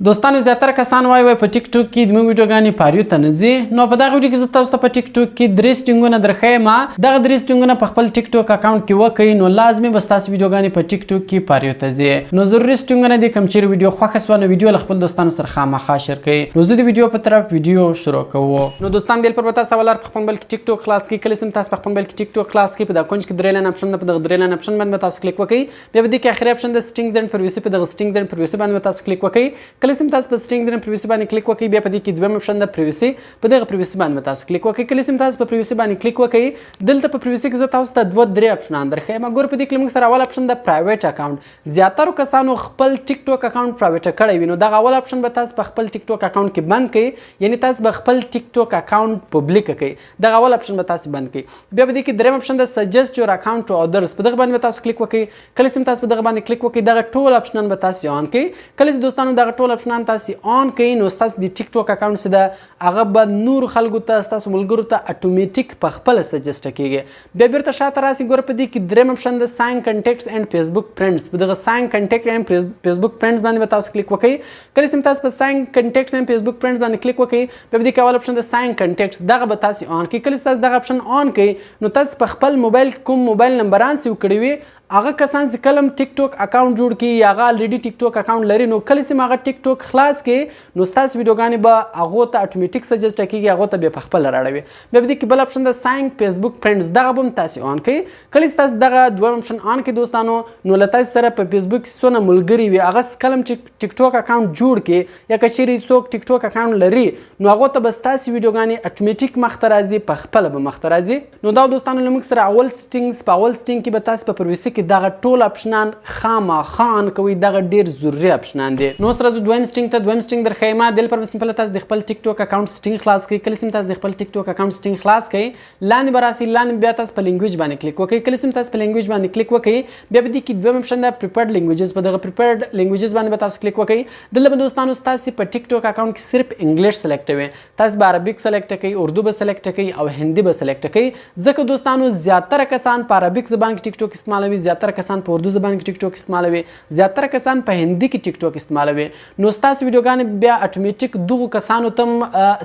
دوستانو، زیاتره کسان وایي وای په ټیک ټاک کې د موږ ویډیوګانې for you ته نه ځي. نو په دغه ویډیو کې زه تاسو ته په ټیک ټاک کې درې سټینګونه درښیم. دغه درې سټینګونه په خپل ټیک ټاک اکاونټ کې وکړئ، نو لازمي به ستاسو ویډیوګانې په ټیک ټاک کې for you ته ځي. نو ضروري سټینګونه دي. کوم چیرې ویډیو خوښه سوه، نو ویډیو له خپل دوستانو سره خامخا share کړئ. نو زه د ویډیو په طرف ویډیو شروع کوو. نو دوستان، دې پر به تاسو اول په خپل موبایل کې ټیک ټاک خلاص کړئ. کله چې تاسو په خپل موبایل کې ټیک ټاک خلاص کړئ، په دا کونج کې درې line option ده. په دغه درې line option باندې تاسو کلیک وکړئ. بیا په دې کې اخري اپشن د settings and privacy، په دغه settings and privacy باندې تاسو کلیک وکړئ. کله چې تاسو په settings and privacy باندې کلیک وکړئ، بیا په دې کې دویم اپشن د privacy، په دغه privacy باندې تاسو کلیک وکړئ. کله چې تاسو په privacy باندې کلیک وکړئ، دلته په privacy کې زه تاسو ته دوه درې اپشنان درښیم. ګور، په دې کې موږ سره اول اپشن د private account. زیاترو کسانو خپل ټیک ټاک اکاونټ private کړی وي، نو دغه اول اپشن به تاسو په خپل ټیک ټاک اکاونټ کې بند کړئ، یعنی تاسو به خپل ټیک ټاک اکاونټ public کړئ. دغه اول اپشن به تاسو بند کړئ. بیا په دې کې دریم اپشن د suggest your account to others، په دغه باندې تاسو کلیک وکړئ. کله چې تاسو په دغه باندې کلیک وکړئ، دغه ټول اپشنان به تاسو on کړئ. کله چې دوستانو دغه ټول اپشنان تاسو on کړئ، نو تاسو د ټیک ټاک اکاونټ سره هغه به نور خلکو ته، تاسو ملګرو ته اتوماتیک په خپل suggest کیږي. بیا بیرته شاته راسي. ګور، په دې کې دریم اپشن د sync contacts and Facebook friends، په دغه sync contact and Facebook friends باندې به تاسو کلیک وکړئ. کله چې تاسو په sync contacts and Facebook friends باندې کلیک وکړئ، بیا په دې کې اول اپشن د sync contacts، دغه به تاسو on کړئ. کله چې تاسو دغه اپشن on کړئ، نو تاسو په خپل موبایل کوم موبایل نمبران save کړی وي، هغه کسان چې کله ټیک ټاک اکاونټ جوړ کړي یا هغه already ټیک ټاک اکاونټ لري، نو کله چې هغه ټیک ټاک خلاص کړي، نو ستاسو ویډیوګانې به هغه ته اتوماتیک suggest کیږي، هغه ته به په خپل راړوي. بیا په دې کې بل اپشن د sync Facebook friends، دغه به تاسو on کړئ. کله چې تاسو دغه دویم اپشن on کړئ دوستانو، نو له تاسو سره په فیسبوک کې څونه ملګري وي، هغه کله چې ټیک ټاک اکاونټ جوړ کړي یا که چیرې څوک ټیک ټاک اکاونټ لري، نو هغه ته به ستاسو ویډیوګانې اتوماتیک مخته راځي، په خپل به مخته راځي. نو دا دوستانو له موږ سره اول settings. په اول setting کې به تاسو په privacy کې دغه ټول اپشنان خامخا on کوئ. دغه ډیر ضروري اپشنان دي. نو سره زه دویم setting ته، دویم setting درښیم. دل پر simple تاسو د خپل ټیک ټاک اکاونټ setting خلاص کړئ. کله چې تاسو د خپل ټیک ټاک اکاونټ setting خلاص کړئ، لاندې به راسي. لاندې بیا تاسو په language باندې کلیک وکړئ. کله چې تاسو په language باندې کلیک وکړئ، بیا به دې کې دویم اپشن ده preferred languages، په دغه preferred languages باندې به تاسو کلیک وکړئ. دلته به دوستانو تاسو په ټیک ټاک اکاونټ کې صرف English select وي. تاسو به Arabic select کړئ، اردو به select کړئ او هندي به select کړئ، ځکه دوستانو زیاتره کسان په عربیک زبان کې ټیک ټاک استعمالوي، زیاتره کسان په اردو زبان کې ټیک ټاک استعمالوي، زیاتره کسان په هندي کې ټیک ټاک استعمالوي. نو ستاسو ویډیوګانې بیا اتوماتیک دغو کسانو ته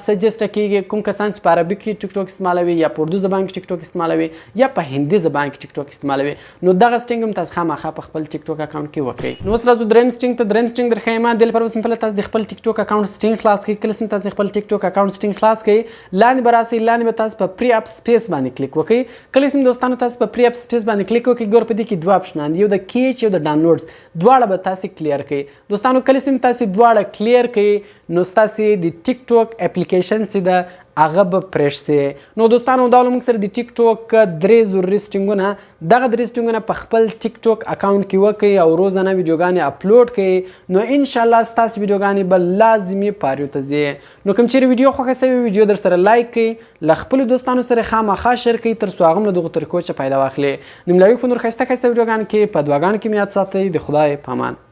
suggest کیږي، کوم کسان چې په عربي کې ټیک ټاک استعمالوي یا په اردو زبان کې ټیک ټاک استعمالوي یا په هندي زبان کې ټیک ټاک استعمالوي. نو دغه setting هم تاسو خامخا په خپل ټیک ټاک اکاونټ کې وکړئ. نو اوس راځو دریم setting ته. دریم setting درښیم. دل پر simple تاسو د خپل ټیک ټاک اکاونټ setting خلاص کړئ. کله چې تاسو د خپل ټیک ټاک اکاونټ setting خلاص کړئ، لاندې به راسئ. لاندې به تاسو په free up space باندې کلیک وکړئ. کله چې دوستانو تاسو په free up space باندې کلیک وکړئ، ګور، په دې کې دوه اپشنان دي، یو د cache، یو د downloads. دواړه به تاسو clear کړئ. دوستانو، کله چې تاسو دواړه clear کړئ، نو تاسو د ټیک ټاک اپلیکیشن سي ده هغه به fresh سي. نو دوستانو، دا موږ سره د ټیک ټاک درې ضروري سټینګونه. دغه درې سټینګونه په خپل ټیک ټاک اکاونټ کې وکړئ او روزانه ویډیوګانې اپلوډ کړئ، نو ان شاء الله ستاسو ویډیوګانې به لازمي for you ته ځي. نو کوم چیرې ویډیو خوښه سوي، ویډیو در سره like کړئ، له خپلو دوستانو سره خامخا share کړئ، تر څو هغه هم له دغو طریقو څخه فایده واخلي. نو ملاوي په نور ښایسته ښایسته ویډیوګانو کې. په دعاګانو کې مې یاد ساتئ. د خدای په امان.